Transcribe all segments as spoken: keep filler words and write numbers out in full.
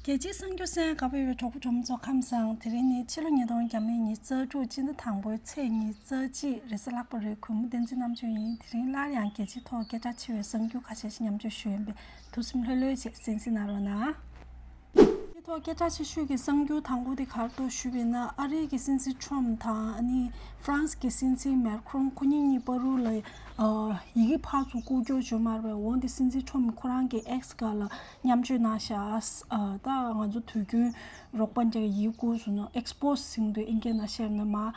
རྒྱལ་སྤྱིའི་གསར་འགྱུར་གསན་གནང་བའི་གྲོགས་པོ་གྲོགས་མོ་ཚོ་ཁམས་བཟང་། དེ་རིང་ནི་ཕྱི་ལོ་ཉིས་སྟོང་ཉི་ཤུ་རྩ་དྲུག་སྤྱི་ཟླ་དང་པོའི་ཚེས་ཉི་ཤུ་རྩ་གཅིག་རེས་གཟའ་ལྷག་པ་རེད། གུས་མོ་བསྟན་འཛིན་རྣམ་དཔྱོད་ཡིན། དེ་རིང་སླར་ཡང་རྒྱལ་སྤྱིའི་ཐོག་སྐད་གྲགས་ཆེ་བའི་གསར་འགྱུར་ཁ་ཤས་ཤིག་མཉམ་སྤྱོད་ཞུ་ཡིན་པས། ཐུགས་སེམས་ལྷོད་ལྷོད་བྱས་གསན་གཟིགས་གནང་རོགས་གནང་། སྤྱི་ཐོག་སྐད་གྲགས་ཆེ་ཤོས་ཀྱི་གསར་འགྱུར་དང་པོ་དེ་ག་རེ་འདུག་ཞུས་པ་ཡིན་ན། ཨ་རིའི་གི་སྲིད་འཛིན་ཁྲོམ་དང་ཨ་ནི་ཧྥ་རན་སི་གི་སྲིད་འཛིན་མེ་ཁྲོན། ཁོ་གཉིས་གཉིས་བར་དུ་ལ་ཡི་གེ་ཕར་ཚུར་རྐུ་འཁྱེར་བྱུང་མ་རེད་པས། འོན་ཏེ་སྲིད་འཛིན་ཁྲོམ་ཁོ་རང་གི་ཨེགས་སྒང་ལ་མཉམ་སྤྱོད་གནང་ཤག་ད་ང་ཚོ་དུས་རྒྱུན་རོགས་པ་འདྲ་གི་ཡི་གེ་རྐུ་སོང་ན། ཨེགས་པོ་སི་ཟེར་དུས་ཨིན་སྐད་ནང་བཤད་ན་མར་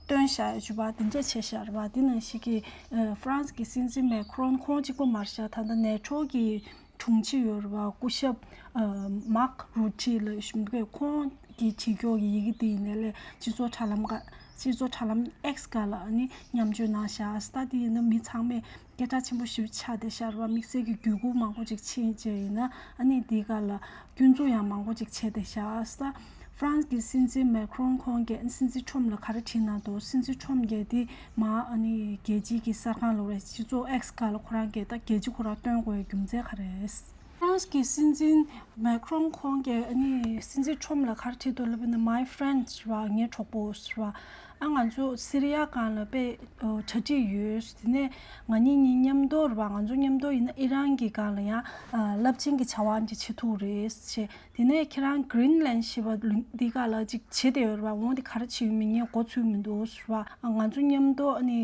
སྟོན་བཞག་ཡ་བྱས་པ་དེ་འདྲ་བྱས་ཤག་རེད་པ། དེ་ནང་བཞིན་གྱི་ཧྥ་རན་སི་གི་སྲིད་འཛིན་མེ་ཁྲོན་ཁོང་གཅིག་པོ་མ་རེད་ཤག་ད་ལྟ་ནེ་ཊོ་གི་དྲུང་ཆེ་ཡོད་རེད་པ། སྐུ་ཞབས་མཱག་རུ་ཊི་ལགས་ཞུ་གི་འདུག་ཁོང་གིས་བྲིས་ཀྱོག་གི་ཡི་གེ་དེ་ཡིན་ནའི་ལས་སྤྱི་ཚོགས་དྲ་ལམ་ག་སྤྱི་ཚོགས་དྲ་ལམ་ཨེགས་སྒང་ལ་ཨ་ནི་མཉམ་སྤྱོད་གནང་ཤག་ད་དེ་ཡིན་ན་མི་ཚང་མས་སྐད་གྲགས་ཆེན་པོ་ཞིག་ཆགས་བསྡད་ཤག་རེད་པ། དམིགས་བསལ་གྱི་བརྒྱུད་སྐུལ་མང་པོ་ཅིག་ཕྱིན་བྱས་ཡིན་ན་ཨ་ནི་དེའི་སྒང་ལ་སྐྱོན་འཛུགས་ཡང་མང་པོ་ཅིག་བྱས་བསྡད་ཤག་ཧྥ་རན་སི་གི་སྲིད་འཛིན་མེ་ཁྲོན་ཁོང་གིས་སྲིད་འཛིན་ཁྲོམ་ལ་ག་རེ་བྲིས་གནང་འདུག་སྲིད་འཛིན་ཁྲོམ་གྱིས་དེ་མར་ཨ་ནི་རྒྱལ་སྤྱིའི་གི་གསར་ཁང་ལབ་རེད། སྤྱི་ཚོགས་ཨེགས་སྒང་ལ་ཁོ་རང་གིས་ད་རྒྱལ་སྤྱི་ཁོ་རང་སྟོན་དགོས་ཡ་རྒྱུ་མཚན་ག་རེ་རེད། ཧྥ་རན་སི་གི་སྲིད་འཛིན་མེ་ཁྲོན་ཁོང་གིས་ཨ་ནི་སྲིད་འཛིན་ཁྲོམ་ལ་ག་རེ་བྲིས་འདུག་ལབ་ན། My friend ཟེར་བ། ངའི་གྲོགས་པོ་ཟེར་བ། ཨ་ང་ཚོ་སི་རི་ཡ་སྒང་ལ་དཔེ་གྲ་སྒྲིག་ཡོད། དེ་ནས་ང་གཉིས་གཉིས་མཉམ་དུ་རེད་པ། ང་ཚོ་མཉམ་དུ་ཡིན་ན་ཨི་རན་གྱི་སྒང་ལ་ཡང་རླབས་ཆེན་གྱི་བྱ་བ་འདི་བྱེད་ཐུབ་རེད་ཟེར། དེ་ནས་ཁྱེད་རང་གྷི་རིན་ལན་ཞེས་པ་འདི་སྒང་ལ་ཅིག་བྱེད་བསྡད་ཡོད་རེད་པ། འོ་འདི་ག་རེ་བྱེད་ཡོད་མེད་ངས་མགོ་ཚོས་མི་འདུག་ཟེར་བ། ང་ཚོ་མཉམ་དུ་ཨ་ནི་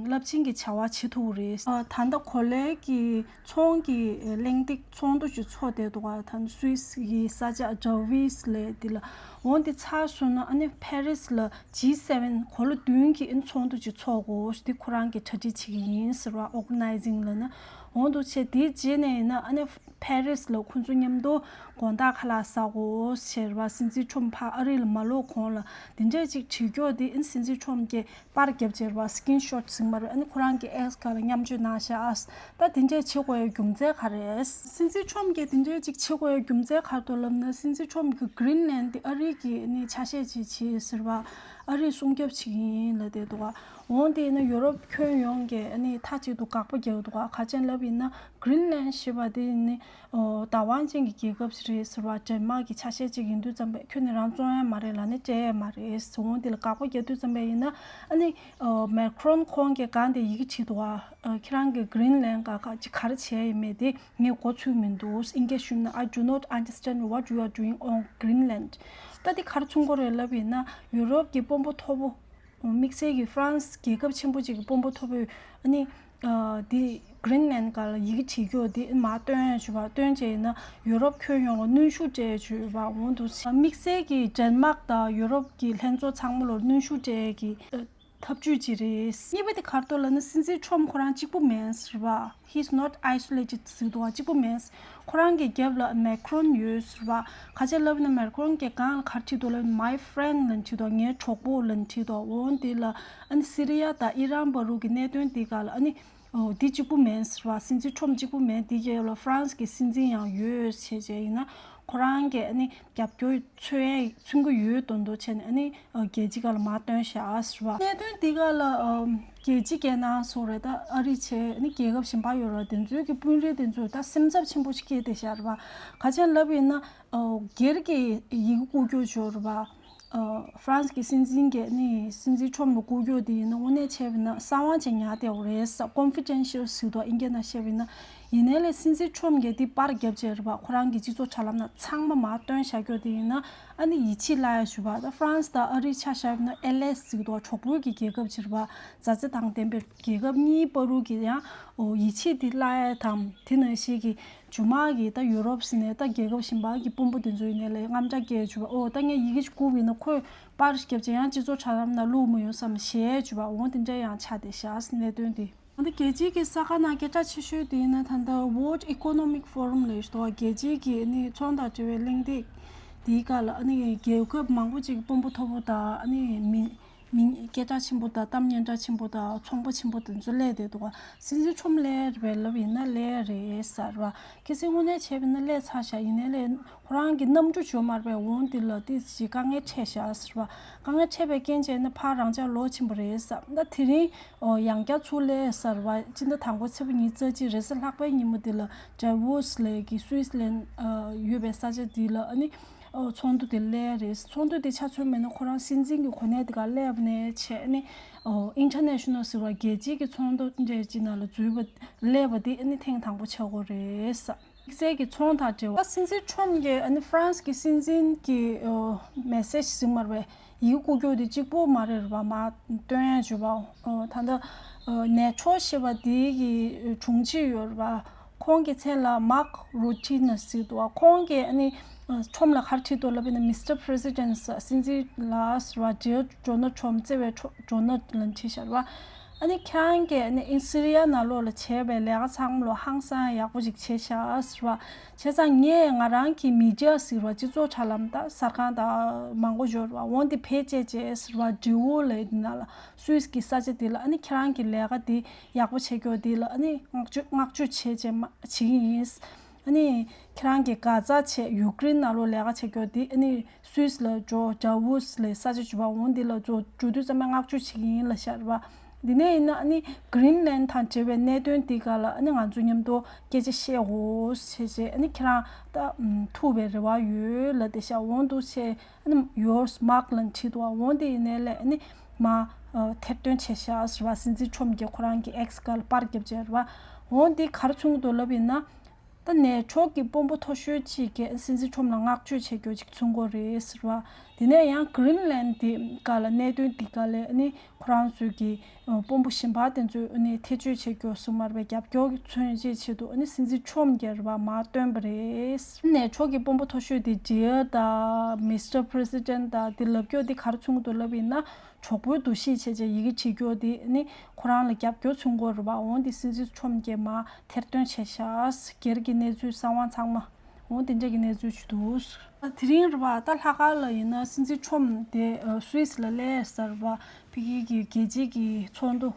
རླབས་ཆེན་གྱི་བྱ་བ་བྱེད་ཐུབ་རེད། ད་ལྟ་གོ་ལའི་གི་ཚོང་གི་གླེང་སྟེགས་ཚོགས་འདུ་ཞིག་ཚོགས་བསྡད་འདུག་ག་ད་སུད་སི་གི་ས་ཆ་ཌ་ཝིས་ལབ་དེ་ལ། འོ་འདི་ཚར་སོང་ན་ཨ་ནི་ཕ་རི་སི་ལ་ཇི་སེ་ཝེན་གོ་ལ་བདུན་གྱི་ཨ་ནི་ཚོགས་འདུ་ཅིག་ཚོགས་དགོས་ཟེར་དེ་ཁོ་རང་གིས་གྲ་སྒྲིག་བྱེད་ཀྱི་ཡིན་ཟེར་བ། ཨོར་ག་ནའི་ཛིང་ལབ་ན། འོ་འདུག་བྱས་དེའི་རྗེས་ནས་ཡིན་ན་ཨ་ནི་ཕ་རི་སི་ལ་ཁོ་ཚོ་མཉམ་དུ་དགོང་དག་ཁ་ལག་ཟ་དགོས་ཟེར་བ། སྲིད་འཛིན་ཁྲོམ་ཕར་ཨ་རི་ལ་མ་ལོག་གོང་ལ་དེ་འདྲས་ཅིག་བྲིས་ཀྱོག་དེ་ཨ་ནི་སྲིད་འཛིན་ཁྲོམ་གྱིས་པར་བརྒྱབ་བྱས་རེད་པ། སི་ཀིན་ཤོཊ་ཟེར་གྱི་མ་རེད། ཨ་ནི་ཁོ་རང་གི་ཨེགས་སྒང་ལ་མཉམ་སྤྱོད་གནང་ཤག་ད་དེ་འདྲས་བྱེད་དགོས་ཡའི་རྒྱུ་མཚན་ག་རེ་རེད། སྲིད་འཛིན་ཁྲོམ་གྱིས་དེ་འདྲས་ཅིག་བྱེད་དགོས་ཡའི་རྒྱུ་མཚན་ག་རེ་འདུག་ལབ་ན། སྲིད་འཛིན་ཁྲོམ་གྱིས་གྷི་རིན་ལན་དེ་ཨ་རི་གི་ཨ་ནི་ཆ་ཤས་ཅིག་བྱེད་ཟེར་བ། ཨ་རིས་སྲུང་སྐྱོབ་བྱེད་ཀྱི་ཡིན་ལབ་བསྡད་འདུག་ག་འོ་དེ་ཡིན་ན་ཡུ་རོབ་ཁྱོན་ཡོངས་ཀྱིས་ཨ་ནི་མཐའ་གཅིག་ཏུ་དགག་པ་རྒྱག་འདུག་ག་ག་རེ་བྱས་ལབ་ཡིན་ན་གྷི་རིན་ལན་ཞེས་པ་དེ་ནི་ཨོ་བདག་དབང་ཅན་གྱི་རྒྱལ་ཁབ་ཞིག་རེད་ཟེར་བ། ཌེན་མཱག་གི་ཆ་ཤས་ཅིག་ཡིན་དུས་ཙམ་པས་ཁྱོད་ནི་རང་བཙོང་ཡ་མ་རེད་ལབ་ནས་སྤྲད་ཡ་མ་རེད་ཟེར། འོ་དེ་ལ་དགག་པ་རྒྱག་དུས་ཙམ་པས་ཡིན་ན་ཨ་ནི་ཨོ་མེ་ཁྲོན་ཁོང་གིས་སྒང་དེར་ཡི་གེ་བྲིས་འདུག་ག་ཨ་ཁྱེད་རང་གིས་གྷི་རིན་ལན་སྒང་ག་ཅིག་ག་རེ་བྱས་ཡིན་མེད་དེ་ངས་མགོ་ཚོས་མི་འདུག་ཨིན་སྐད་ཞུས་ན། I do not understand what you are doing on Greenland. ད་དེ་ག་རེ་མཚོན་གྱི་རེད་ལབ་ཡིན་ན་ཡུ་རོབ་ཀྱི་དཔོན་པོ་མཐོ་པོ། དམིགས་བསལ་གྱི་ཧྥ་རན་སི་རྒྱལ་ཁབ་ཆེན་པོ་ཅིག་གི་དཔོན་པོ་མཐོ་པོས་ཨ་ནི་ཨ་འདི་གྷི་རིན་ལན་སྒང་ལ་ཡི་གེ་བྲིས་ཀྱོག་འདི་མར་སྟོན་ཡ་བྱས་པ། སྟོན་བྱས་ཡིན་ན་ཡུ་རོབ་ཁྱོན་ཡོངས་ལ་གནོན་ཤུགས་སྤྲད་ཡ་བྱས་པ། འོ་འདུག་དམིགས་བསལ་གྱི་ཌེན་མཱག་དང་ཡུ་རོབ་ཀྱི་ལྷན་ཚོགས་ཚང་མ་ལ་གནོན་ཤུགས་སྤྲད་ཡ་གི་ཨ་ཐབས་ཇུས་ཅིག་རེད། གཉིས་པ་དེ་ག་རེ་འདུག་ལབ་ན། སྲིད་འཛིན་ཁྲོམ་ཁོ་རང་གཅིག་པུ་མིན་ཟེར་བ། He's not isolated ཟེར་འདུག་ག་གཅིག་པུ་མིན། ཁོ་རང་གི་རྒྱབ་ལ་མེ་ཁྲོན་ཡོད་ཟེར་བ། ག་རེ་བྱས་ལབ་ན་མེ་ཁྲོན་གྱིས་སྒང་ལ་ག་རེ་བྲིས་འདུག་ལབ་ན། My friend ལབ་བྲིས་འདུག་ངའི་གྲོགས་པོ་ལབ་བྲིས་འདུག་འོ་འདི་ལ་ཨ་ནི་སི་རི་ཡ་དང་ཨི་རན་བར་དུ་གི་གནད་དོན་འདི་སྒང་ལ་ཨ་ནི་ཨོ་འདི་གཅིག་པུ་མིན་ཟེར་བ། སྲིད་འཛིན་ཁྲོམ་གཅིག་པུ་མིན། འདི་རྒྱབ་ལ་ཧྥ་རན་སི་གི་སྲིད་འཛིན་ཡང་ཡོད་བྱས་བྱས་ཡིན་ན་ཁོ་རང་གིས་ཨ་ནི་རྒྱབ་སྐྱོར་མཚོན་ཡས་མཚོན་གྱི་ཡོད་མདོག་མདོག་བྱས་ནས་ཨ་ནི་ཨ་རྒྱལ་སྤྱི་སྒང་ལ་མར་སྟོན་བཞག་ཟེར་བ། གནད་དོན་འདི་སྒང་ལ་ཨ་རྒྱལ་སྤྱི་སྒེར་ནང་སོགས་རེད། ད་ཨ་རི་བྱས་ཨ་ནི་རྒྱལ་ཁབ་གཞན་པ་ཡོད་རེད། དེ་ཚོའི་གི་དཔོན་རིགས་དེ་ཚོས་ད་སེམས་འཚབ་ཆེན་པོ་ཞིག་སྐྱེས་བསྡད་བཞག་རེད་པ། ག་རེ་བྱས་ལབ་ཡིན་ན་ཨ་སྒེར་གྱི་ཡི་གེ་རྐུ་རྒྱུ་ཅིག་ཡོད་རེད་པ། ཨ་ཧྥ་རན་སི་གི་སྲིད་འཛིན་གྱིས་ནི་སྲིད་འཛིན་ཁྲོམ་ལ་རྐུ་རྒྱུ་དེ་ཡིན་ན་དངོས་གནས་བྱས་པ་ཡིན་ན་གསང་བ་ཅིག་ཉར་བསྡད་ཡོད་རེད་ཟེར། ཀོན་ཕི་ཌེན་ཤལ་ཟེར་འདུག་ག་ཨིན་སྐད་ནང་བཤད་པ་ཡིན་ན། ཡིན་ནའི་ལས་སྲིད་འཛིན་ཁྲོམ་གྱིས་དེ་པར་བརྒྱབ་བྱས་རེད་པ། ཁོ་རང་གི་སྤྱི་ཚོགས་དྲ་ལམ་ནང་ཚང་མ་མར་སྟོན་བཞག་རྒྱུ་དེ་ཡིན་ན་ཨ་ནི་ཡིད་ཆེས་བརླག་ཡ་ཞུ་བ། ད་ཧྥ་རན་སི་དང་ཨ་རིའི་ཆ་བཞག་ན་ཨེ་ལ་ཨེས་ཟེར་འདུག་ག་གྲོགས་པོའི་གི་རྒྱལ་ཁབ་ཅིག་རེད་པ། མཛའ་བརྩེ་དང་ལྡན་པའི་རྒྱལ་ཁབ་གཉིས་བར་དུ་གི་ཡང་ཨོ་ཡིད་ཆེས་དེ་བརླག་ཡ་དང་དེ་ནང་བཞིན་གྱི་རྒྱུ་མ་གི་ད་ཡུ་རོབ་ཟེར་ནས་ད་རྒྱལ་ཁབ་གཞན་པ་གི་དཔོན་པོ་དེ་ཚོ་ཡིན་ནའི་ལས་དངངས་སྐྲག་སྐྱེ་བྱུང་བ། ཨོ་ད་ངས་ཡི་གེ་ཞིག་བསྐུར་བ་ཡིན་ན་ཁོས་པར་ཞིག་བརྒྱབ་བྱས་ཡང་སྤྱི་ཚོགས་དྲ་ལམ་ནང་བླུག་མི་ཡོང་བསམ་ཞེས་བྱུང་བ། འོ་དེ་འདྲ་ཡང་ཆགས་བསྡད་ཤག་གནད་དོན་དེ། ད་ལྟ་རྒྱལ་སྤྱིའི་གི་གསར་ཁང་ནང་སྐད་གྲགས་ཆེ་ཤོས་དེ་ཡིན་ན་ད་ལྟ་World Economic Forum ལབ་ཡོད་དོ། རྒྱལ་སྤྱིའི་གི་ནི་ཚོང་དང་འབྲེལ་བའི་གླེང་སྟེགས་དེའི་སྒང་ལ་ཨ་ནི་རྒྱལ་ཁབ་མང་པོ་ཅིག་གི་དཔོན་པོ་མཐོ་པོ་དང་ཨ་ནི་མི་ མི་སྐད་གྲགས་ཆེན་པོ་དང་གཏམ་སྙན་གྲགས་ཆེན་པོ་དང་ཚོང་པ་ཆེན་པོ་དེ་ཚོ་སླེབས་བསྡད་འདུག་ག་སྲིད་འཛིན་ཁྲོམ་སླེབས་རེད་ལབ་ཡིན་ན་སླེབས་རེད་ཟེར་བ། གལ་སྲིད་དངོས་གནས་བྱས་པ་ཡིན་ན་སླེབས་ཚར་ཤག་ཡིན་ནའི་ལས་ཁོ་རང་གི་གནམ་གྲུ་འབྱོར་མ་རེད་པས། འོང་འདི་ལ་ཏོག་ཙམ་དཀའ་ངལ་འཕྲད་ཤག་ཟེར་བ། དཀའ་ངལ་འཕྲད་པའི་རྐྱེན་བྱས་ན་ཕར་རང་འཇགས་ལོག་ཕྱིན་པ་རེད་ཟེར། ད་དེ་རིང་ཨོ་ཡང་བསྐྱར་ཚུར་སླེབས་ཟེར་བ། སྤྱི་ཟླ་དང་པོ་ཚེས་པ་ཉི་ཤུ་རྩ་གཅིག་རེས་གཟའ་ལྷག་པའི་ཉིན་མོ་འདི་ལ་ཌ་ཝོ་སི་ལ་གི་སུད་སི་ལན་ཨ་ཡོད་པའི་ས་ཆ་འདི་ལ་ཨ་ནི་ཨོ་ཚོགས་འདུ་དེ་སླེབས་རེད། ཚོགས་འདུ་དེ་ཆ་མཚོན་པ་ཡིན་ན་ཁོ་རང་སྲིད་འཛིན་གྱི་གོ་གནས་དེ་ག་སླེབས་ནས་བྱས་ཨ་ནི་ཨོ་ཨིན་ཊར་ནེ་ཤ་ནལ་ཟེར་བ་རྒྱལ་སྤྱིའི་གི་ཚོགས་འདུ་འདྲ་ཅིག་ནང་ལ་འཛུལ་བ་སླེབས་པ་དེ་ཨ་ནི་ཐེངས་དང་པོ་ཆགས་ཀྱི་རེད། དམིགས་བསལ་གྱི་ཚོང་དང་འབྲེལ་བ། སྲིད་འཛིན་ཁྲོམ་གྱིས་ཨ་ནི་ཧྥ་རན་སི་གི་སྲིད་འཛིན་གྱི་ཨོ་མེ་སེ་ཇི་ཟེར་མ་རེད་པས། ཡི་གེ་བསྐུར་རྒྱུ་དེ་གཅིག་པོ་མ་རེད་པ། མར་སྟོན་ཡ་བྱས་པ། ཨོ་ད་ལྟ་ཨོ་ནེ་ཆོ་ཞེས་པ་དེ་གི་དྲུང་ཆེ་ཡོད་རེད་པ། ཁོང་གི་མཚན་ལ་མཱག་རུ་ཊི་ན་ཟེར་འདུག་པ། ཁོང་གིས་ཨ་ནི་ཨོ་ཁྲོམ་ལ་ག་རེ་བྲིས་འདུག་ལབ་པ་ཡིན་ན། མིས་ཊར་པི་རེ་སི་ཌེན་ཊི་ཟེར། སྲིད་འཛིན་ལགས་ཟེར་བ། ཌི་ཡར་ཌོ་ནལ་ཌི་ཊརམ་ཕི་ཟེར་བའི་ཌོ་ནལ་ཌི་ལ་བྲིས་ཤག་པ། ཨ་ནི་ཁྱེད་རང་གིས་ཨ་ནི་ཨིན་སི་རི་ཡ་ནང་ལོགས་ལ་བྱས་པའི་ལས་ཀ་ཚང་མ་ལ་ཧང་སང་ཡག་པོ་ཞིག་བྱས་ཤག་ཟེར་བ། བྱས་ཙང་ངས་ང་རང་གི་མི་ཌི་ཡ་ཟེར་བ། སྤྱི་ཚོགས་དྲ་ལམ་དང་གསར་ཁང་དང་མང་པོ་ཡོད་རེད་པ། འོ་འདི་བེད་སྤྱད་བྱས་ཟེར་བ། ཌི་ཝོ་ལ་འདི་ནང་ལ་སུད་སི་གི་ས་ཆ་འདི་ལ་ཨ་ནི་ཁྱེད་རང་གི་ལས་ཀ་འདི་ཡག་པོ་བྱེད་རྒྱུ་འདི་ལ་ཨ་ནི་བསྔགས་བརྗོད་བསྔགས་བརྗོད་བྱས་བྱས་མ་བྱེད་ཀྱི་ཡིན། ཨ་ནི་ཁྱེད་རང་གི་གྷ་ཛ་བྱས་ཡུ་ཀེ་རེན་ནང་ལོགས་ལས་ཀ་བྱེད་རྒྱུ་དེ་ཨ་ནི་སུད་སི་ལ་འགྲོ། ཌ་ཝོ་སི་ལ་ས་ཆ་བྱུས་པ། འོ་འདི་ལ་འགྲོ་འགྲོ་དུས་ཙམ་པ་བསྔགས་བརྗོད་བྱེད་ཀྱི་ཡིན་ལབ་ཤག་པ། འདི་ནས་ཡིན་ན་ཨ་ནི་གྷི་རིན་ལན་དང་འབྲེལ་བའི་གནད་དོན་འདི་སྒང་ལ་ཨ་ནི་ང་ཚོ་མཉམ་དུ་སྐད་ཆ་བཤད་དགོས་བྱས་བྱས། ཨ་ནི་ཁྱེད་རང་ད་ཐུག་པའི་རེ་བ་ཡོད་ལབ་བསྡད་ཤག་འོ་འདུག་བྱས་ཨ་ནི་ཡོར་སི་མཱག་ལ་བྲིས་འདུག་པ། འོ་འདི་ཡིན་ནའི་ལས་ཨ་ནི་མར་ཐེར་འདོན་བྱས་ཤག་ཟེར་བ། སྲིད་འཛིན་ཁྲོམ་གྱིས་ཁོ་རང་གི་ཨེག་སི་སྒང་ལ་པར་བརྒྱབ་བྱས་རེད་པ། འོ་འདི་ག་རེ་མཚོན་གྱི་འདུག་ལབ་ཡིན་ན། ད་ནེ་ཆོ་གི་དཔོན་པོ་མཐོ་ཤོས་གཅིག་གིས་སྲིད་འཛིན་ཁྲོམ་ལ་བསྔགས་བརྗོད་བྱེད་རྒྱུ་ཅིག་མཚོན་གྱི་རེད་ཟེར་བ། དེ་ནས་ཡང་གྷི་རིན་ལན་འདི་སྒང་ལ་གནད་དོན་འདི་སྒང་ལ་ཨ་ནི་ཁོ་རང་ཚོའི་གི་དཔོན་པོ་གཞན་པ་དེ་ཚོས་ཨ་ནི་ཐེ་བྱུས་བྱེད་རྒྱུ་ཟེར་མ་རེད་པས། རྒྱབ་སྐྱོར་མཚོན་ཆེད་ཆེད་དུ་ཨ་ནི་སྲིད་འཛིན་ཁྲོམ་གྱིས་རེད་པ། མར་བཏོན་པ་རེད། ནེ་ཆོ་གི་དཔོན་པོ་མཐོ་ཤོས་དེ་ཌི་ཡར་དང་མིས་ཊར་པི་རེ་སི་ཌེན་ཊི་དང་དེ་ལབ་རྒྱུ་དེ་ག་རེ་མཚོན་གྱི་འདུག་ལབ་ཡིན་ན། གྲོགས་པོའི་འདུ་ཤེས་བྱས་བྱས་ཡི་གེ་བྲིས་རྒྱུ་དེ་ནི་ཁོ་རང་ལ་རྒྱབ་སྐྱོར་མཚོན་གྱི་རེད་པ། འོ་འདི་སྲིད་འཛིན་ཁྲོམ་གྱིས་མར་ཐེར་འདོན་བྱས་ཤག་སྒེར་གྱི་གནས་ཚུལ་གསང་བ་ཚང་མ། འོ་དེ་འདྲ་གི་གནས་ཚུལ་ཞིག་འདུག་དེ་རིང་རེད་པ། ད་ལྷག་དཀར་ལ་ཡིན་ན་སྲིད་འཛིན་ཁྲོམ་དེ་ཨ་སུད་སི་ལ་སླེབས་ཟེར་བ། ཕ་གི་གི་རྒྱལ་སྤྱིའི་གི་ཚོགས་འདུ།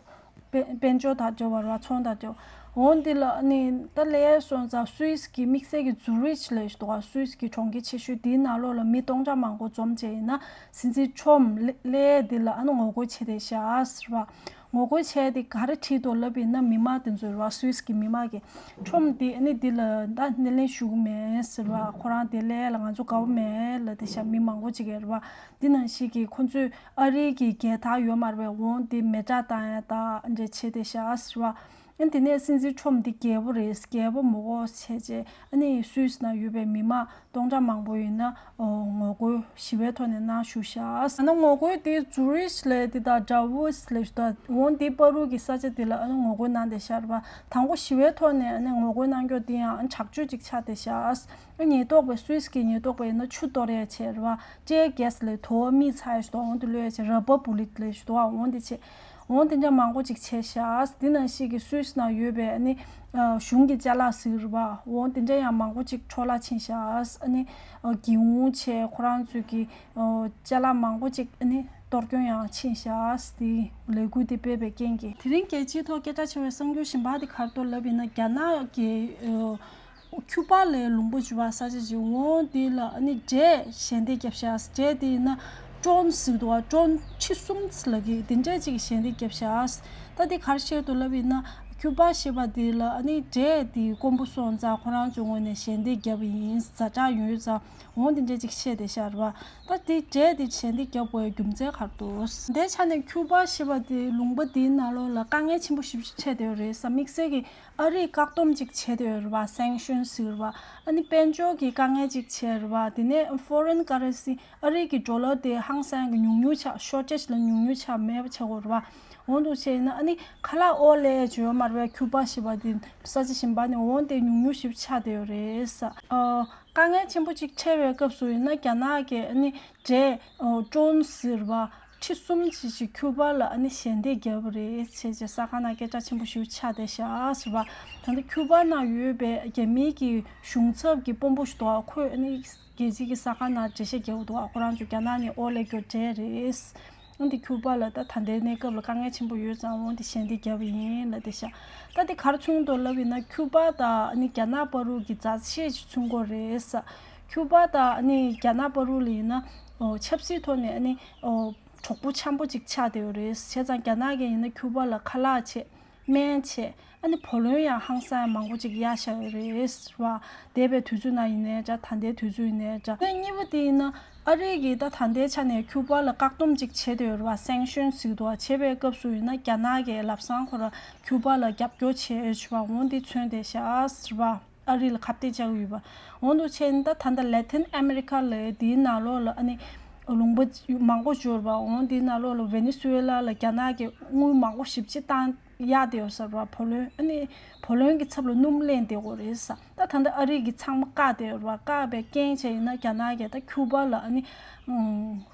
དཔལ་དཔལ་འབྱོར་དང་འབྲེལ་བ་རེད་པ། ཚོང་དང་འབྲེལ་བ། འོ་འདི་ལ་ཨ་ནི་ད་སླེབས་སོང་ཙང་སུད་སི་གི་དམིགས་བསལ་གྱི་ཛུ་རིཆ་ལབ་ཞིག་འདུག་ག་སུད་སི་གི་གྲོང་ཁྱེར་ཆེ་ཤོས་འདིའི་ནང་ལོགས་ལ་མི་སྟོང་ཕྲག་མང་པོ་འཛོམས་བྱས་ཡིན་ན། སྲིད་འཛིན་ཁྲོམ་སླེ་སླེབས་འདི་ལ་ཨ་ནི་ངོ་རྒོལ་བྱས་བསྡད་ཤག་ཟེར་བ། ངོ་རྒོལ་བྱས་ཏེ་ག་རེ་བྲིས་འདུག་ལབ་ཡིན་ན། མི་མང་དེ་ཚོས་རེད་པ། སུད་སི་གི་མི་མང་གིས་ཁྲོམ་འདི་ཨ་ནི་འདི་ལ་ད་སྣེ་ལེན་ཞུ་གི་མེད་ཟེར་བ། ཁོ་རང་དེ་སླེབས་ལ་ང་ཚོ་དགའ་པོ་མེད་ལབ་བསྡད་ཤག་མི་མང་པོ་ཅིག་གིས་རེད་པ། འདི་ནང་བཞིན་གྱི་ཁོ་ཚོས་ཨ་རི་གི་རྒྱལ་དར་ཡོད་མ་རེད་པས། འོ་འདི་མེ་སྲེག་བཏང་ཡ་ད་འདྲ་བྱས་བསྡད་ཤག་ཟེར་བ། ཨ་དེ་ནས་སྲིད་འཛིན་ཁྲོམ་འདི་རྒྱལ་པོ་རེད། རྒྱལ་པོ་མོ་གོ་བྱས་བྱས་ཨ་ནི་སུད་སི་ནང་ཡོད་པའི་མི་མང་སྟོང་ཕྲག་མང་པོ་ཡིན་ན་ཨོ་ངོ་རྒོལ་ཞི་བའི་ཐོག་ནས་གནང་བཞུགས་ཤག་ཨ་ནི་ངོ་རྒོལ་དེ་ཛུ་རིཆ་ལབ་དེ་དང་ཌ་ཝོ་སི་ལབ་ཞིག་དང་འོ་འདི་བར་དུ་གི་ས་ཆ་དེ་ལ་ཨ་ནི་ངོ་རྒོལ་གནང་བསྡད་ཤག་རེད་པ། དང་པོ་ཞི་བའི་ཐོག་ནས་ཨ་ནི་ངོ་རྒོལ་གནང་རྒྱུ་དེ་ཡང་ཨ་ནི་དྲག་སྤྱོད་ཅིག་ཆགས་བསྡད་ཤག་ཨ་ཉེན་རྟོག་པས་སུད་སི་གི་ཉེན་རྟོག་པས་ཡིན་ན་ཆུ་གཏོར་ཡ་བྱས་རེད་པ། ཊི་ཡར་གེ་སི་ལབ། དུ་བ་མིག་ཚ་ཡ་ཞིག་འདུག་འོ་འདི་གློད་ཡ་བྱས། ར་བར་བུ་ལེཊ་ལབ་ཞིག་འདུག་འོ་འདི་བྱས། འོ་དེ་འདྲ་མང་པོ་ཅིག་བྱས་ཤག་དེ་ནང་བཞིན་གྱི་སུད་སི་ནང་ཡོད་པའི་ཨ་ནི་ཨ་གཞུང་གི་ཅ་ལག་ཟེར་བ། འོ་དེ་འདྲ་ཡང་མང་པོ་ཅིག་འཕྲོ་བརླག་ཕྱིན་ཤག་ཨ་ནི་ཨ་སྒེའུ་ཁུང་བྱས། ཁོ་རང་ཚོའི་གི་ཨ་ཅ་ལག་མང་པོ་ཅིག་ཨ་ནི་གཏོར་སྐྱོན་ཡང་ཕྱིན་ཤག་དེ་ལས་འགུལ་དེ་སྤེལ་བའི་རྐྱེན་གྱིས། དེ་རིང་རྒྱལ་སྤྱིའི་ཐོག་སྐད་གྲགས་ཆེ་བའི་གསར་འགྱུར་གཞན་པ་དེ་ག་རེ་འདུག་ལབ་ཡིན་ན། རྒྱ་ནག་གི་ཨ་ཁྱུ་པ་ལབ་ལུང་པ་བྱུང་བ་ས་ཆ་ཅིག་འོ་དེ་ལ་ཨ་ནི་འབྲས་ཞལ་འདེབས་བརྒྱབ་ཤག་འབྲས་དེ་ཡིན་ན་ཀྲོན་ཟེར་འདུག་པ། ཀྲོན་ཁྲི་གསུམ་ལ་གི་དེ་འདྲས་ཅིག་ཞལ་འདེབས་བརྒྱབ་ཤག་ད་དེ་ག་རེ་བཤད་འདུག་ལབ་ཡིན་ན། ཁྱུ་པ་ཞེས་པ་དེ་ལ་ཨ་ནི་འབྲས་དེ་དཀོན་པོ་སོང་ཙང་ཁོ་རང་ཚོའི་ངོས་ནས་ཞལ་འདེབས་བརྒྱབ་པ་ཡིན། ཛ་དྲག་ཡོང་ཡོད་ཙང་འོ་དེ་འདྲས་ཅིག་བཤད་བསྡད་ཤག་རེད་པ། ད་དེ་འབྲས་དེ་ཞལ་འདེབས་བརྒྱབ་དགོས་རྒྱུ་མཚན་ག་རེ་འདུག་དེའི་ཆ་ནས་ཁྱུ་པ་ཞེས་པ་དེ་ལུང་པ་དེའི་ནང་ལོགས་ལ་དཀའ་ངལ་ཆེན་པོ་ཞེ་པོ་ཅིག་འཕྲད་བསྡད་ཡོད་རེད་ཟེར། དམིགས་བསལ་གྱི་ཨ་རིས་བཀག་སྡོམ་ཅིག་བྱས་བསྡད་ཡོད་རེད་པ། སེང་ཤོན་ཟེར་བ། ཨ་ནི་དཔལ་འབྱོར་གྱི་དཀའ་ངལ་ཅིག་བྱས་རེད་པ། དེ་ནས་ཕོ་རེན་ཀ་རེན་སི་ཨ་རིའི་གི་ཌོ་ལར་དེ་ཧང་སང་གི་ཉུང་ཉུང་ཆགས། ཤོར་ཊེཇ་ལ་ཉུང་ཉུང་ཆགས། མེད་པ་ཆགས་ཡོད་རེད་པ། འོ་འདུག་བྱས་ན་ཨ་ནི་ཁ་ལག་ཨོ་ལེ་ཅིག་ཡོད་མ་རེད་པས། ཁྱུ་པ་ཞེས་པ་དེ་ས་ཆ་གཞན་པ་ནས་འོ་དེ་ཉུང་ཉུང་ཞིག་ཆགས་བསྡད་ཡོད་རེད་ཟེར། ཨ་དཀའ་ངལ་ཆེན་པོ་ཅིག་འཕྲད་པའི་སྐབས་སུ་ཡིན་ན། རྒྱ་ནག་གིས་ཨ་ནི་འབྲས་ཀྲོན་ཟེར་བ་ཁྲི་གསུམ་ཅིག་ཅིག་ཁྱུ་པ་ལ་ཨ་ནི་ཞལ་འདེབས་བརྒྱབ་པ་རེད་བྱས་བྱས་ས་ཁང་ནང་སྐད་གྲགས་ཆེན་པོ་ཞིག་ཆགས་བསྡད་ཤག་ཟེར་བ། ད་ལྟ་ཁྱུ་པ་ནང་ཡོད་པའི་རྒྱ་མིའི་གི་གཞུང་ཚབ་ཀྱི་དཔོན་པོ་ཞིག་འདུག་ཁོས་ཨ་ནི་རྒྱལ་སྤྱིའི་གི་ས་ཁང་ནང་འགྲེལ་བཤད་རྒྱག་གི་འདུག་ཁོ་རང་ཚོ་རྒྱ་ནག་ནས་ཨོ་ལེ་རྒྱུ་འབྲས་རེད། འོན་ཏེ་ཁྱུ་པ་ལ་ད་ད་ལྟའི་གནས་སྐབས་ལ་དཀའ་ངལ་ཆེན་པོ་ཡོད་ཙང་འོན་ཏེ་ཞལ་འདེབས་བརྒྱབ་པ་ཡིན་ལབ་བསྡད་ཤག་ད་དེ་ག་རེ་མཚོན་འདུག་ལབ་ཡིན་ན་ཁྱུ་པ་དང་ཨ་ནི་རྒྱ་ནག་བར་དུ་གི་མཛའ་བཤེས་ཤིག་མཚོན་དགོས་རེད་ས། ཁྱུ་པ་དང་ཨ་ནི་རྒྱ་ནག་བར་དུ་ལ་ཡིན་ན་ཨོ་ཆབ་སྲིད་ཐོག་ནས་ཨ་ནི་ཨོ་གྲོགས་པོ་འཆམ་པོ་ཅིག་ཆགས་བསྡད་ཡོད་རེད། བྱས་ཙང་རྒྱ་ནག་གིས་ཡིན་ན་ཁྱུ་པ་ལ་ཁ་ལག་བྱེད། སྨན་བྱས། ཨ་ནི་བུ་ལོན་ཡང་ཧང་སང་མང་པོ་ཅིག་གཡར་བཞག་ཡོད་རེད་ཟེར་བ། འདས་པའི་དུས་ཚོད་ནང་ཡིན་ནའི་འདྲ། ད་ལྟའི་དུས་ཚོད་ཡིན་ནའི་འདྲ། ཨ་ནི་གཉིས་པ་དེ་ཡིན་ན་ཨ་རི་གིས་ད་ད་ལྟའི་ཆ་ནས་ཁྱུ་པ་ལ་བཀག་སྡོམ་ཅིག་བྱེད་འདོད་ཡོད་རེད་བ། སེང་ཤོན་ཟེར་འདུག་བ། བྱེད་པའི་སྐབས་སུ་ཡིན་ན་རྒྱ་ནག་གིས་ལམ་སང་ཁོ་ར་ཁྱུ་པ་ལ་རྒྱབ་སྐྱོར་བྱས་ཡོད་ཅེས་པ་འོ་འདི་མཚོན་བསྡད་ཤག་ཟེར་བ། ཨ་རི་ལ་ཁ་གཏད་བཅག་གི་ཡོད་པ། འོ་འདུག་བྱས་ན་ད་ད་ལྟ་ལེ་ཐིན་ཨ་མེ་རི་ཁ་ལ་དེའི་ནང་ལོགས་ལ་ཨ་ནི་ལུང་པ་མང་པོ་འབྱོར་བ། འོ་དེའི་ནང་ལོགས་ལ་ཝེ་ནེ་སུ་ཝེ་ལ་ལ་རྒྱ་ནག་གིས་དངུལ་མང་པོ་ཞེ་པོ་ཅིག་བཏང་གཡར་བསྡད་ཡོད་ཟེར་བ། བུ་ལོན་ཨ་ནི་བུ་ལོན་གྱི་ཚབ་ལ་སྣུམ་ལེན་བསྡད་ཡོད་རེད་ས། ད་ད་ལྟ་ཨ་རི་གིས་ཚང་མ་བཀག་བསྡད་ཡོད་རེད་བ། བཀག་པའི་རྐྱེན་བྱས་ཡིན་ན་རྒྱ་ནག་གིས་ད་ཁྱུ་པ་ལ་ཨ་ནི་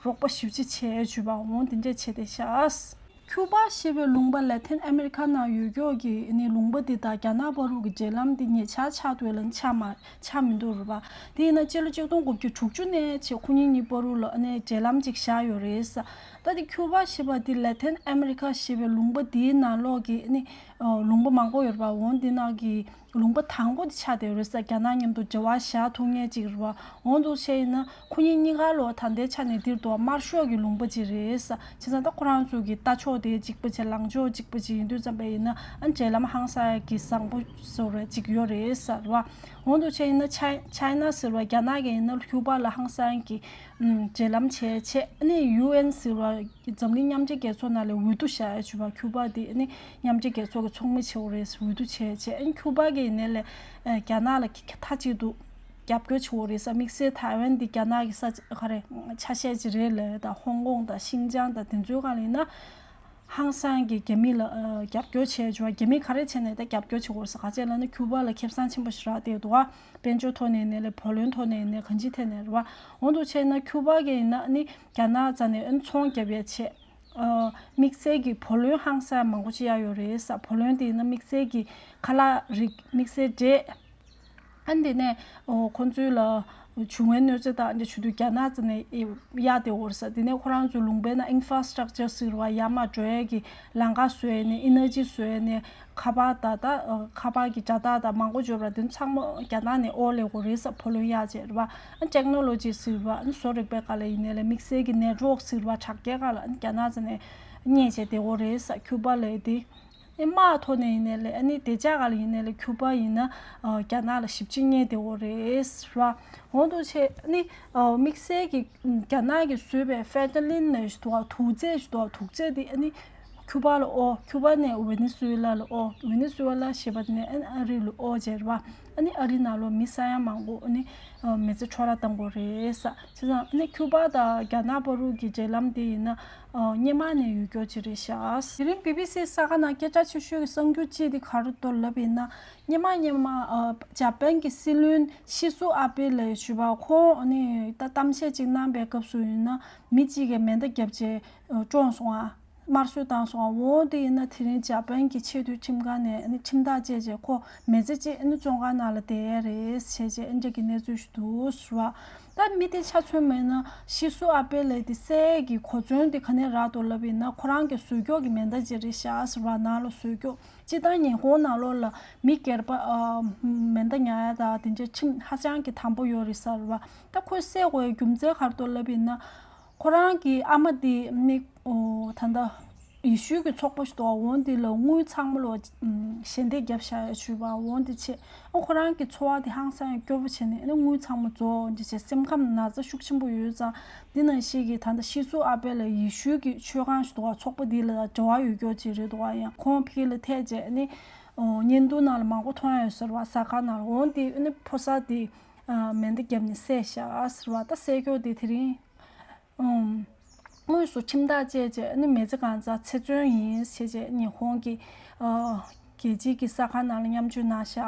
རོགས་པ་ཞེ་པོ་ཅིག་བྱས་བྱུས་པ་འོ་དེ་འདྲས་བྱས་བསྡད་ཤག་ཁྱུ་པ་ཞེས་པའི་ལུང་པ་ལེ་ཐིན་ཨ་མེ་རི་ཁ་ནང་ཡོད་ཀྱོག་གི་ནི་ལུང་པ་འདི་དང་རྒྱ་ནག་བར་དུ་གི་འབྲེལ་ལམ་འདི་ཉེ་ཆར་ཆགས་འདུག་ལ་ཆགས་མ་ཆགས་མི་འདུག་རེད་པ། དེ་ཡིན་ན་སྤྱི་ལོ་ཆིག་སྟོང་དགུ་བརྒྱ་དྲུག་ཅུ་ནས་བྱས་ཁོ་གཉིས་གཉིས་བར་དུ་ལ་ནི་འབྲེལ་ལམ་ཅིག་བཞག་ཡོད་རེད་ས། ད་དེ་ཁྱུ་པ་ཞེས་པ་འདི་ལེ་ཐིན་ཨ་མེ་རི་ཁ་ཞེས་པའི་ལུང་པ་འདིའི་ནང་ལོགས་ཀྱི་ནི་ལུང་པ་མང་པོ་ཡོད་རེད་པ། འོ་འདི་ནང་གི་ལུང་པ་དང་པོ་དེ་ཆགས་བསྡད་ཡོད་རེད་ས། རྒྱ་ནག་མཉམ་དུ་འབྲེལ་བ་བཞག་ཐུབ་མཁན་ཅིག་རེད་བ། འོ་འདུག་བྱས་ཡིན་ན་ཁོ་གཉིས་གཉིས་ཀ་ལོ་ད་ལྟའི་ཆ་ནས་འདིར་འདུག་དམར་ཤོག་གི་ལུང་པ་ཅིག་རེད་ས། བྱས་ཙང་ད་ཁོ་རང་ཚོ་གི་ལྟ་ཕྱོགས་དེ་གཅིག་པ་བྱས་ལངས་ཕྱོགས་གཅིག་པ་ཅིག་ཡིན་དུས་ཙམ་པ་ཡིན་ན་ཨ་འབྲེལ་ལམ་ཧང་སང་གི་བཟང་པོ་བཟོ་རེ་ཅིག་ཡོད་རེད་ས་རེད་བ། འོ་འདུག་བྱས་ཡིན་ན་ཆའི་ཆའི་ན་ཟེར་བ་རྒྱ་ནག་གི་ཡིན་ན་ཁྱུ་པ་ལ་ཧང་སང་གི་འབྲེལ་ལམ་བྱས་བྱས་ཨ་ནི་ཡུ་ཨེན་ཟེར་བ། འཛམ་གླིང་མཉམ་འབྲེལ་རྒྱལ་ཚོགས་ནང་ལ་འོས་བསྡུ་བཞག་ཡ་བྱུས་པ། ཁྱུ་པ་དེ་ནི་མཉམ་འབྲེལ་རྒྱལ་ཚོགས་ཀྱི་ཚོགས་མི་བྱེད་དགོས་རེད། འོས་བསྡུ་བྱས་བྱས་ཨ་ནི་ཁྱུ་པ་གི་ནས་ལས་རྒྱ་ནག་ལ་མཐའ་གཅིག་ཏུ་རྒྱབ་སྐྱོར་བྱེད་དགོས་རེད་ས། དམིགས་བསལ་ཐའེ་ཝན་འདི་རྒྱ་ནག་གི་ས་ག་རེ་ཆ་ཤས་ཅིག་རེད་ལས་དང་ཧོང་ཀོང་དང་ཤིན་ཅང་དང་དེ་ཚོའི་སྒང་ལ་ཡིན་ན་ཧང་སང་གི་རྒྱ་མི་ལ་རྒྱབ་སྐྱོར་བྱས་བྱུས་པ། རྒྱ་མི་ག་རེ་བྱས་ནས་ད་རྒྱབ་སྐྱོར་བྱེད་དགོས་རེད་ས། ག་ཅི་ལབ་ན་ཁྱུ་པ་ལ་ཁེ་བཟང་ཆེན་པོ་ཞིག་རག་བསྡད་འདུག་ཨ། དཔལ་འབྱོར་ཐོག་ནས་ཡིན་ནའི་ལས་བུ་ལོན་ཐོག་ནས་ཡིན་ནའི་གང་ཅིའི་ཐད་ནས་རེད་བ། འོ་འདུག་བྱས་ན་ཁྱུ་པ་གི་ཡིན་ན་ནི་རྒྱ་ནག་རྩ་ནས་ཨ་ནི་ཚོང་རྒྱབ་ཡ་ཆེད། ཨ། དམིགས་བསལ་གྱི་བུ་ལོན་ཧང་སང་མང་པོ་ཅིག་གཡར་ཡོད་རེད་ས། བུ་ལོན་དེ་ཡིན་ན་དམིགས་བསལ་གྱི་ཁ་ལག་རིགས་དམིགས་བསལ་འབྲས། ཨ་ནི་དེ་ནས་ཨོ་ཁོང་ཚོའི་ལ་བྱུང་བའི་གནོད་འཚེ་དང་འདི་ཆུ་དུས་རྒྱ་ནག་རྩ་ནས་གཡར་བསྡད་ཡོད་རེད་ས། དེ་ནས་ཁོ་རང་ཚོའི་ལུང་པའི་ནང་ཨིན་ཕ་ར་སི་ཊག་ཅར་ཟེར་བ་ཡར་མར་འགྲོ་ཡས་ཀྱི་ལམ་ཁ་བཟོ་ཡས་ནས་ཨེ་ནར་ཇི་བཟོ་ཡས་ནས་ཁ་པར་དང་ད་ཁ་པར་གྱི་དྲ་ཐག་དང་མང་པོ་འབྱོར་བ་དེ་ཚང་མ་རྒྱ་ནག་ནས་ཨོ་ལེ་གོ་རེད་ས། བུ་ལོན་གཡར་བྱས་རེད་བ། ཨ་ཊེག་ནོ་ལོ་ཇི་ཟེར་བ་ཨ་ནི་བཟོ་རིག་པའི་སྒང་ལ་ཡིན་ནའི་ལས་དམིགས་བསལ་གྱི་ནེཊ་ཝོག་ཟེར་བ་དྲ་རྒྱའི་སྒང་ལ་ཨ་ནི་རྒྱ་ནག་རྩ་ནས་གཉེར་བྱས་བསྡད་ཡོད་རེད་ས། ཁྱུ་པ་ལ་དེ་ཨ་དམག་ཐོག་ནས་ཡིན་ནའི་ལས་ཨ་ནི་དེ་ཅག་སྒང་ལ་ཡིན་ནའི་ལས་ཁྱུ་པ་ཡིན་ན་ཨ་རྒྱ་ནག་ལ་ཞིབ་ཅིང་གཉེར་བསྡད་ཡོད་རེད་ས། འོ་འདུག་བྱས་ཨ་ནི་ཨ་དམིགས་བསལ་གྱི་རྒྱ་ནག་གིས་བཟོས་པའི་ཕེ་ཊ་ལིན་ལབ་ཞིག་འདུག་ག་དུག་རྫས་ཞིག་འདུག་ག་དུག་རྫས་དེ་ཨ་ནི་ཁྱུ་པ་ལ་ཨོ། ཁྱུ་པ་ནས་ཝེ་ནེ་སུ་ཝེ་ལ་ལ་ཨོ། ཝེ་ནེ་སུ་ཝེ་ལ་ཞེས་པ་དེ་ནས་ཨ་ནི་ཨ་རི་ལ་ཨོ་བྱས་རེད་བ། ཨ་ནི་ཨ་རི་ནང་ལོགས་མི་ས་ཡ་མང་པོ་ཨ་ནི་མི་ཚེ་འཕྲོ་བརླག་བཏང་དགོས་རེད་ས། བྱས་ཙང་ཨ་ནི་ཁྱུ་པ་དང་རྒྱ་ནག་བར་དུ་གི་འབྲེལ་ལམ་དེ་ཡིན་ན་སྔོན་མ་ནས་ཡོད་རྒྱུ་ཅིག་རེད་ཤག་དེ་རིང་བི་བི་སི་གསར་ཁང་ནང་སྐད་གྲགས་ཆེ་ཤོས་ཀྱི་གསར་འགྱུར་གཅིག་དེ་ག་རེ་འདུག་ལབ་ཡིན་ན། སྔོན་མ་སྔོན་མ་ཇ་པན་གྱི་སྲིད་བློན་ཤི་སུ་ཨ་བྷེ་ལབ་ཞུ་བ་ཁོང་ཨ་ནི་ད་གཏམ་བཤད་ཅིག་གནང་པའི་སྐབས་སུ་ཡིན་ན་མི་གཅིག་གིས་མེ་མདའ་བརྒྱབ་བྱས་བཀྲོངས་སོང་ཨ། དམར་གསོད་བཏང་སོང་ཨ། འོ་དེ་ཡིན་ན་དེ་རིང་ཇ་པན་གྱི་ཆེས་མཐོའི་ཁྲིམས་ཁང་ནས་ཨ་ནི་ཁྲིམས་ཐག་བཅད་རྗེས་ཁོ་མི་ཚེ་གཅིག་ཨ་ནི་བཙོན་ཁང་ནང་ལ་བསྡད་ཡས་རེད་བྱས་རྗེས་ཨ་འདྲ་གི་གནས་ཚུལ་ཞིག་འདུག་ཟེར་བ། ད་མི་དེ་ཆ་མཚོན་པ་ཡིན་ན་ཤི་སུ་ཨ་བྷེ་ལབ་དེ་བསད་ཡས་ཀྱི་གོ་མཚོན་དེ་ག་ནས་རག་འདུག་ལབ་ཡིན་ན་ཁོ་རང་གི་ཟོས་རྒྱུ་གི་མེ་མདའ་ཅིག་རེད་ཤག་ཟེར་བ། ནང་ལ་ཟོས་རྒྱུ་སྤྱིར་བཏང་ཉི་ཧོང་ནང་ལོགས་ལ་མི་སྒེར་པ་ཨ་མེ་མདའ་ཉར་ཡས་དང་དེ་འདྲ་ཁྲིམས་ཧ་ཅང་གི་དམ་པོ་ཡོད་རེད་ཟེར་བ། ད་ཁོ་བསད་དགོས་ཡའི་རྒྱུ་མཚན་ག་རེ་འདུག་ལབ་ཡིན་ན། ཁོ་རང་གི་ཨ་མ་དེ་ནི་ཨོ་ད་ལྟ་ཡེ་ཤུའི་གི་ཚོགས་པ་ཞིག་འདུག་ག་འོ་འདི་ལ་དངུལ་ཚང་མ་ལོ་ཞལ་འདེབས་བརྒྱབ་བཞག་ཡ་ཞུས་པ། འོ་འདི་བྱས་ཨ་ཁོ་རང་གི་འཚོ་བ་དེ་ཧང་སང་ཡང་སྐྱོ་པོ་བྱས་ནས་ཨ་ནི་དངུལ་ཚང་མ་རྫོགས་འདི་བྱས་སེམས་ཁམས་ན་ཚ་ཤུགས་ཆེན་པོ་ཡོད་ཙང་། འདི་ནང་བཞིན་གི་ད་ལྟ་ཤི་སུ་ཨ་བྷེ་ལ་ཡེ་ཤུའི་གི་ཆོས་ཁང་ཞིག་འདུག་ག་ཚོགས་པ་འདི་ལ་འབྲེལ་བ་ཡོད་རྒྱུ་ཅིག་རེད་འདུག་ག་ཡང་ཁོང་ཕ་གི་ལ་ཐད་བྱས་ཨ་ནི་ཨོ་བརྙན་ཐུང་ནང་ལ་མང་པོ་མཐོང་ཡ་ཡོད་ཟེར་བ། ཟ་ཁང་ནང་ལ། འོ་འདི་ཨ་ནི་ཕོ་གསར་དེ་མེ་མདའ་བརྒྱབ་ནས་བསད་བཞག་ཟེར་བ། ད་བསད་རྒྱུ་དེ་དེ་རིང་། ཨུམ། དངོས་སུ་ཁྲིམས་ཐག་བཅད་རྗེས་ཨ་ནི་མི་ཚེ་གང་ཚང་ཚེ་བཙོན་ཡིན་ཞེས་བྱས་ཉི་ཧོང་གི་ཨ་རྒྱལ་སྤྱིའི་གི་གསར་ཁང་ནང་ལ་མཉམ་སྤྱོད་གནང་ཤག་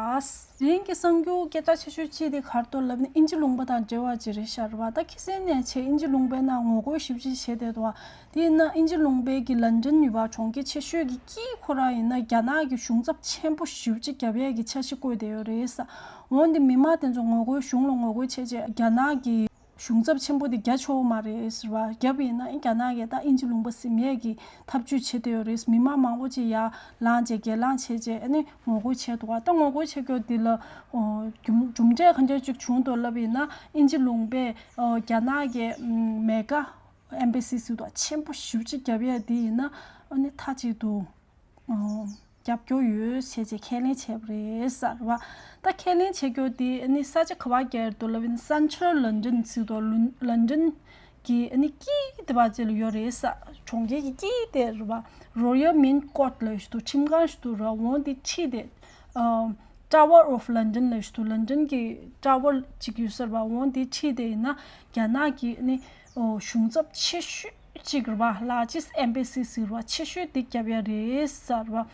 དེ་རིང་གི་གསར་འགྱུར་སྐད་གྲགས་ཆེ་ཤོས་གཅིག་དེ་ག་རེ་འདུག་ལབ་ན་དབྱིན་ཇི་ལུང་པ་དང་འབྲེལ་བ་ཅིག་རེད་ཤག་རེད་བ། ད་ཁ་སང་ནས་བྱས་དབྱིན་ཇི་ལུང་པའི་ནང་ངོ་རྒོལ་ཞེ་པོ་ཅིག་བྱས་བསྡད་འདུག་བ། དེ་ཡིན་ན་དབྱིན་ཇི་ལུང་པའི་གི་ལན་ཌན་ཡུལ་བ་གྲོང་ཁྱེར་ཆེ་ཤོས་ཀྱི་དཀྱིལ་ཁོ་ར་ཡིན་ན་རྒྱ་ནག་གི་གཞུང་ཚབ་ཆེན་པོ་ཞེ་པོ་ཅིག་རྒྱབ་ཡས་ཀྱི་འཆར་གཞི་བཀོད་བསྡད་ཡོད་རེད་ས། འོན་ཏེ་མི་མང་དེ་ཚོ་ངོ་རྒོལ་གཞུང་ལ་ངོ་རྒོལ་བྱས་རྗེས་རྒྱ་ནག་གི་གཞུང་ཚབ་ཆེན་པོ་དེ་རྒྱག་ཆོག་མ་རེད་ཟེར་བ། རྒྱབ་ཡིན་ན་རྒྱ་ནག་གིས་ད་དབྱིན་ཇི་ལུང་པ་ཟིན་ཡས་ཀྱི་ཐབས་ཇུས་བྱེད་བསྡད་ཡོད་རེད། མི་མང་མང་པོ་ཅིག་ཡར་ལངས་བྱས་སྒེར་ལངས་བྱས་བྱས་ཨ་ནི་ངོ་རྒོལ་བྱས་འདུག་བ། ད་ངོ་རྒོལ་བྱེད་རྒྱུ་འདི་ལ་ཨོ་རྒྱུ་རྒྱུ་འབྲས་གང་འདྲ་ཅིག་བྱུང་འདུག་ལབ་ཡིན་ན། དབྱིན་ཇི་ལུང་པས་ཨོ་རྒྱ་ནག་གི་ཨམ་མེ་གྷ་ཨེམ་བྷེ་སི་ཟེར་འདུག་བ། ཆེན་པོ་ཞེ་པོ་ཅིག་བརྒྱབ་ཡས་འདི་ཡིན་ན་ཨ་ནི་མཐའ་གཅིག་ཏུ། ཨོ། རྒྱབ་སྐྱོར་ཡོད་ཟེར་བྱས་ཁས་ལེན་བྱས་པ་རེད་ཟེར་བ། ད་ཁས་ལེན་བྱེད་རྒྱུ་དེ་ནི་ས་ཆ་ག་པར་བརྒྱབ་འདུག་ལབ་ན། Central London ཟེར་དུས་ལོན་ལོན་ཌོན་གྱི་ནི་དཀྱིལ་དེ་བ་ཅིག་ལ་ཡོད་རེད་ཟེར། གྲོང་ཁྱེར་གྱི་དཀྱིལ་དེ་རེད་བ། Royal Mint Court ལབ་ཞིག་འདུག་ཁྲིམས་ཁང་ཞིག་འདུག་ར། འོ་དེ་འཁྲིས་དེ། ཨ། Tower of London ལབ་ཞིག་འདུག་ལོན་ཌོན་གྱི་ཊ་ཝར་གཅིག་ཡོད་ཟེར་བ། འོ་དེ་འཁྲིས་དེ་ཡིན་ན་རྒྱ་ནག་གི་ནི། ཨོ། གཞུང་ཚབ་ཆེ་ཤོས་གཅིག་རེད་པ། Largest Embassy ཟེར་བ། ཆེ་ཤོས་དེ་བརྒྱབ་ཡ་རེད་ཟེར་བ།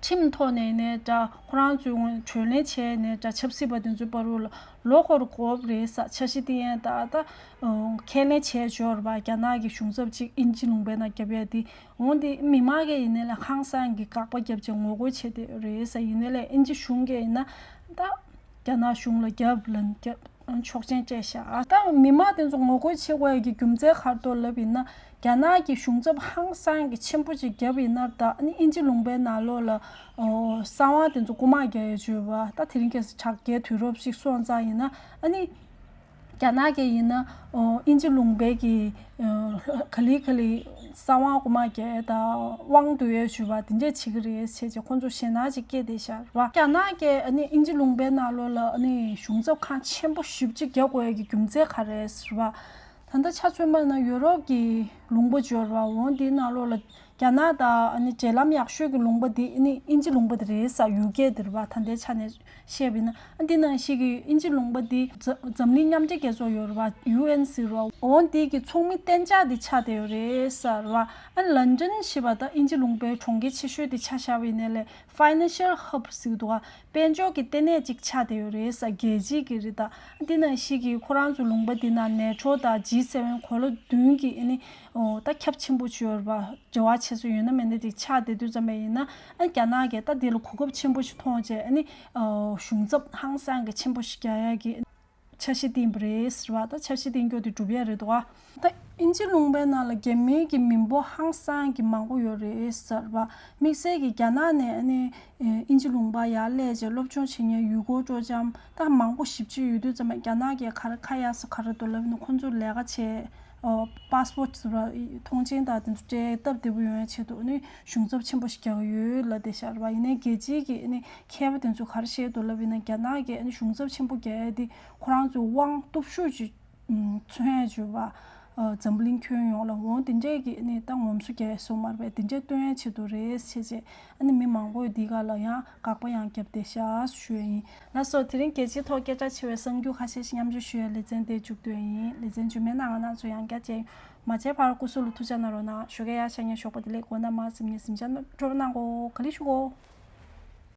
ཁྲིམས་ཐོག་ནས་ནས་འདྲ་ཁོ་རང་ཚོས་གྲོས་གླེང་བྱས་ནས་འདྲ་ཆབ་སྲིད་པ་དེ་ཚོའི་བར་རུ་ལ་ལོ་འཁོར་དགོས་རེད་ཟེར། འཆར་གཞི་བཏིང་ཡ་ད་ད་ཨོ་ཁས་ལེན་བྱས་འབྱོར་བ། རྒྱ་ནག་གི་གཞུང་ཚབ་གཅིག་དབྱིན་ཇི་ལུང་པའི་ནང་བརྒྱབ་ཡ་དེ། འོན་ཏེ་མི་མང་གིས་ཡིན་ནའི་ལ་ཧང་སང་གི་དགག་པ་བརྒྱབ་བྱས་ངོ་རྒོལ་བྱས་ཏེ་རེད་ཟེར། ཡིན་ནའི་ལ་དབྱིན་ཇི་གཞུང་གིས་ཡིན་ན་ད་རྒྱ་ནག་གཞུང་ལ་རྒྱབ་ལན་རྒྱབ། ཆོག་མཆན་སྤྲད་བཞག་ད་མི་མང་དེ་ཚོ་ངོ་རྒོལ་བྱེད་དགོས་ཡ་གི་རྒྱུ་མཚན་ག་རེ་འདུག་ལབ་ཡིན་ན། རྒྱ་ནག་གི་གཞུང་ཚབ་ཧང་སང་གི་ཆེན་པོ་ཅིག་བརྒྱབ་ཡིན་ན། ད་ཨ་ནི་དབྱིན་ཇི་ལུང་པའི་ནང་ལོགས་ལ་ཨོ་གསང་བ་དེ་ཚོ་རྐུ་མ་རྒྱག་ཡ་བྱོས་པ། ད་དེ་རིང་ཁ་སང་དྲག་རྒྱལ་དུས་རབས་ཤིག་སོང་ཙང་ཡིན་ན་ཨ་ནི། རྒྱ་ནག་གིས་ཡིན་ན་ཨོ་དབྱིན་ཇི་ལུང་པའི་གི་ཨོ་ག་ལེ་ག་ལེ་གསང་བ་རྐུ་མ་རྒྱག་ཡ་དང་དབང་བསྡུ་ཡ་བྱོས་པ་དེ་འདྲས་བྱེད་ཀྱི་རེད་ཟེར་བྱས་ཁོང་ཚོ་ཞེད་སྣང་ཅིག་སྐྱེས་བསྡད་བཞག་རེད་པ། རྒྱ་ནག་གིས་ཨ་ནི་དབྱིན་ཇི་ལུང་པའི་ནང་ལོགས་ལ་ཨ་ནི་གཞུང་ཚབ་ཁང་ཆེན་པོ་ཞེ་པོ་ཅིག་རྒྱག་དགོས་ཡ་གི་རྒྱུ་མཚན་ག་རེ་རེད་ཟེར་བ། ད་ལྟ་ཆ་མཚོན་པ་ན་ཡུ་རོབ་ཀྱི་ལུང་པ་འབྱོར་བ་འོ་འདིའི་ནང་ལོགས་ལ་རྒྱ་ནག་དང་ཨ་ནི་འབྲེལ་ལམ་ཡག་ཤོས་ཀྱི་ལུང་པ་འདི་ཨ་ནི་དབྱིན་ཇི་ལུང་པ་དེ་རེད་ཟེར། ཡུ་ཀེ་དེ་རེད་པ། ད་ལྟའི་ཆ་ནས་བཤད་པ་ཡིན་ན་ཨ་འདི་ནང་བཞིན་གྱི་དབྱིན་ཇི་ལུང་པ་འདི་འཛམ་འཛམ་གླིང་མཉམ་འབྲེལ་རྒྱལ་ཚོགས་ཡོད་རེད་པ། ཡུ་ཨེན་ཟེར་བ། འོ་འདི་གི་ཚོགས་མི་གཏན་འཇགས་དེ་ཆགས་བསྡད་ཡོད་རེད་ཟེར་བ། ཨ་ནི་ལན་ཌོན་ཞེས་པ་ད་དབྱིན་ཇི་ལུང་པའི་གྲོང་ཁྱེར་ཆེ་ཤོས་དེ་ཆ་བཞག་པ་ཡིན་ནའི་ལས་Financial Hub ཟེར་གྱི་འདུག་ག་དཔལ་འབྱོར་གྱི་ལྟེ་གནས་ཅིག་ཆགས་བསྡད་ཡོད་རེད་ཟེར། རྒྱལ་སྤྱིའི་གི་རེད། ད་འདི་ནང་བཞིན་གྱི་ཁོ་རང་ཚོ་ལུང་པ་འདི་ནང་ནེ་ཊོ་དང་ཇི་སེ་ཝེན་གོ་ལ་བདུན་གྱི་ཨ་ནི་ཨོ་ད་ཁྱབ་ཆེན་པོ་ཅིག་ཡོད་རེད་པ། འབྲེལ་བ་བྱེད་སྲོལ་ཡོད་ན་མེད་ན་དེ་ཆགས་བསྡད་དུས་ཙམ་པ་ཡིན་ན་ཨ་རྒྱ་ནག་གིས་ད་འདི་ལ་གོ་སྐབས་ཆེན་པོ་ཞིག་མཐོང་བྱས་ཨ་ནི་ཨོ་གཞུང་ཚབ་ཧང་སང་གི་ཆེན་པོ་ཞིག་རྒྱག་ཡ་གི་འཆར་གཞི་བཏིང་བ་རེད་ཟེར་བ། ད་འཆར་གཞི་བཏིང་རྒྱུ་དེ་འགྲུབ་ཡ་རེད་འདུག་ག་ད་དབྱིན་ཇི་ལུང་པའི་ནང་ལ་རྒྱ་མིའི་གི་མི་འབོར་ཧང་སང་གི་མང་པོ་ཡོད་རེད་ཟེར་བ། དམིགས་བསལ་གྱི་རྒྱ་ནག་ནས་ཨ་ནི་དབྱིན་ཇི་ལུང་པ་ཡར་སླེབས་བྱས་སློབ་སྦྱོང་བྱེད་མཁན་ཡུལ་སྐོར་སྤྲོ་འཆམ་ད་མང་པོ་ཞེ་པོ་ཅིག་ཡོད་དུས་ཙམ་པ་རྒྱ་ནག་གིས་ག་རེ་ཁ་གཡར་ས་ག་རེ་འདུག་ལབ་ན་ཁོང་ཚོ་ལས་ཀ་བྱས། ཨོ་པཱ་སི་པོར་ཊི་ཟེར་བ་ཐོངས་མཆན་དང་དེ་ཚོ་སྤྲད་སྟབས་བདེ་པོ་ཡོང་ཡ་ཆེད་དུ་ཨ་ནི་གཞུང་ཚབ་ཆེན་པོ་ཞིག་རྒྱག་གི་ཡོད་ལབ་བསྡད་བཞག་རེད་པ། ཡིན་ནའི་རྒྱལ་སྤྱིའི་གི་ཨ་ནི་མཁས་པ་དེ་ཚོས་ག་རེ་བཤད་འདུག་ལབ་ཡིན་ན་རྒྱ་ནག་གིས་ཨ་ནི་གཞུང་ཚབ་ཆེན་པོ་རྒྱག་ཡ་དེ་ཁོ་རང་ཚོའི་དབང་སྟོབས་ཤུགས་ཅིག་མཚོན་ཡ་བྱས་པ། འཛམ་བུ་གླིང་ཁྱོན་ཡོངས་ལ་འོ་དེ་འདྲས་ཀྱི་ཨ་ནི་ད་ངོམ་སོ་རྒྱག་ཡ་བཟོ་མ་རེད་པས། དེ་འདྲས་སྟོན་ཡ་ཆེད་དུ་རེད་ཟེར་བྱས་ཨ་ནི་མི་མང་པོས་འདི་ག་ལ་ཡང་དགག་པ་ཡང་བརྒྱབ་བསྡད་བཞག་ཞུ་ཡ་ཡིན། ལགས་སོ། དེ་རིང་རྒྱལ་སྤྱིའི་ཐོག་སྐད་གྲགས་ཆེ་བའི་གསར་འགྱུར་ཁ་ཤས་ཤིག་མཉམ་སྤྱོད་ཞུ་ཡ་ལེ་ཚན་དེ་མཇུག་བསྡུ་ཡ་ཡིན། ལེ་ཚན་རྗེས་མའི་ནང་ང་རང་ཚོ་ཡང་བསྐྱར་མཇལ་ཡོང་། མ་མཇལ་བར་སྐུ་གཟུགས་ལ་ཐུགས་ཅག་གནང་རོགས་གནང་། ཞོགས་ཀས་ཡར་ཤར་ཉིན་ཞོགས་པ་བདེ་ལེགས། དགོང་དག་མར་གཟིམ་ཉིན་གཟིམ་ཅག་སྤྲོ་པོ་གནང་གོ། ག་ལེ་ཞུ་གོ།